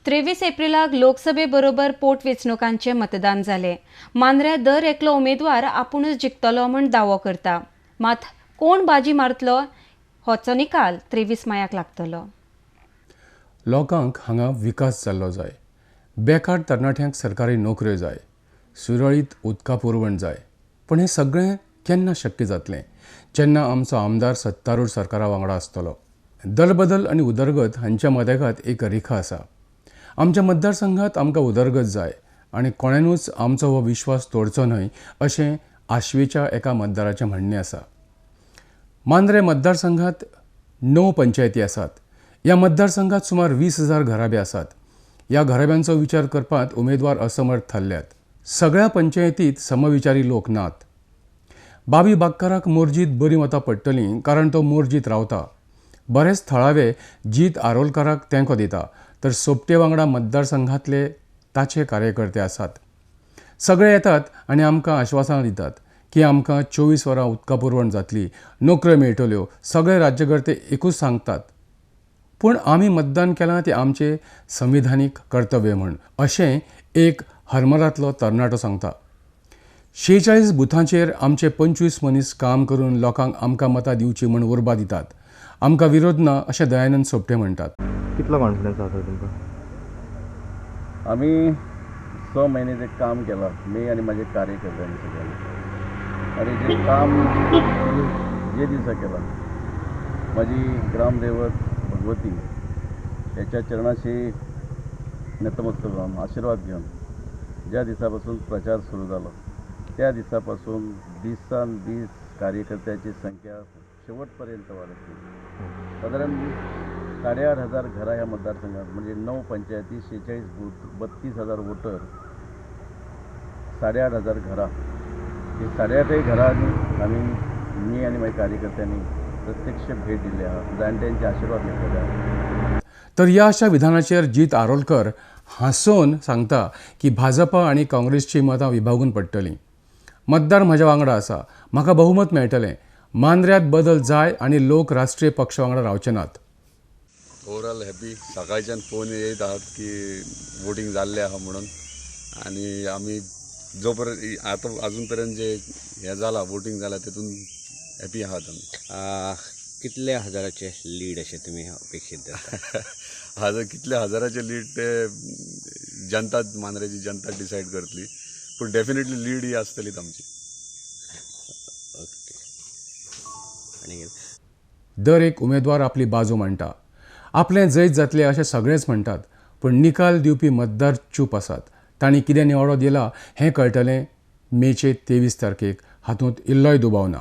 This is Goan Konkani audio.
23 एप्रिलाक लोकसभे बरोबर पोटवेंचणुकांचें मतदान जालें. मांद्र्यां दर एकलो उमेदवार आपुणूच जिखतलो म्हूण दावो करता. मात कोण बाजी मारतलो होचो निकाल 23 मायाक लागतलो. लोकांक हांगा विकास जाल्लो जाय, बेकार तरणाट्यांक सरकारी नोकऱ्यो जाय, सुरळीत उदका पुरवण जाय. पूण हें सगळें केन्ना शक्य जातलें? जेन्ना आमचो आमदार सत्तारूढ सरकारा वांगडा आसतलो. दलबदल आनी उदरगत हांच्या मदेगात एक रेखा आसा. आमच्या मतदारसंघात आमकां उदरगत जाय आनी कोणेनूच आमचो हो विश्वास तोडचो न्हय अशें आश्वेच्या एका मतदाराचें म्हणणें आसा. मांद्रें मतदारसंघात 9 पंचायती आसात. ह्या मतदारसंघात सुमार 20,000 घराबे आसात. ह्या घराब्यांचो विचार करपांत उमेदवार असमर्थ थारल्यात. सगळ्या पंचायतीत समविचारी लोक नात. बाबी बागकाराक मोरजीत बरीं मतां पडटलीं कारण तो मोरजीत रावता. बरेच थळावे जीत आरोलकाराक तेंको दिता तर सोपटे वांगडा मतदारसंघातले ताचे कार्यकर्ते आसात. सगळे येतात आनी आमकां आश्वासनां दितात की आमकां 24 वरां उदका पुरवण जातली, नोकऱ्यो मेळटल्यो. सगळे राज्यकर्ते एकूच सांगतात, पूण आमी मतदान केलां तें आमचें संविधानीक कर्तव्य म्हूण, अशें एक हरमलांतलो तरणाटो सांगता. 46 बुथांचेर आमचे 25 मनीस काम करून लोकांक आमकां मतां दिवची म्हूण उर्बा दितात. आमकां विरोध ना अशें दयानंद सोपटे म्हणटात. कितलो कॉन्फिडन्स आसा तुमकां? आमी 6 महिने जे काम केलां, मी आनी म्हाजे कार्यकर्त्यांनी सगळ्यांनी, आनी जे काम जे दिसा केलां, म्हाजी ग्रामदैवत भगवती याच्या चरणाशी नतमस्तक जावन आशिर्वाद घेवन ज्या दिसा पासून प्रचार सुरू जालो त्या दिसा पासून दिसान दीस कार्यकर्त्याची संख्या शेवटपर्यंत वाडत गेली. सादारण 8,500 घरां ह्या मतदारसंघात, म्हणजे 9 पंचायती, 46 बूथ, 32,000 वोटर, 8,500 घरां. ही 8,500 घरांनी आमी, मी आनी माझ्या कार्यकर्त्यांनी प्रत्यक्ष भेट दिली आहा, जाणट्यांचे आशीर्वाद घेतलेले आहा. तर ह्या अशा विधानाचेर जीत आरोलकर हांसोवन सांगता की भाजपा आनी काँग्रेसची मतां विभागून पडटलीं. मतदार म्हज्या वांगडा आसा, म्हाका बहुमत मेळटलें. मांद्र्यांत बदल जाय आनी लोक राष्ट्रीय पक्ष वांगडा रावचे नात. Overall happy. सकाळच्यान फोन येत आहात की वोटींग जाल्लें आहा म्हणून, आनी आमी जो पर्यंत आतां अजून पर्यंत जे हें जालां, वोटींग जालां, तेतून हॅपी आहात आमी. कितले हजाराचे लीड अशें तुमी अपेक्षीत धरता? हजार, कितले हजाराचे लीड ते जनता, मांद्रेची जनता डिसायड करतली, पूण डेफिनेटली लीड ही आसतलीच आमची. ओके. आनी दर एक उमेदवार आपली बाजू मांडटा. आपलें जैत जातलें अशें सगळेच म्हणटात, पूण निकाल दिवपी मतदार चूप आसात. तांणी कितें निवाडो दिला हें कळटलें मेचे 23 तारखेक, हातूंत इल्लोय दुबाव ना.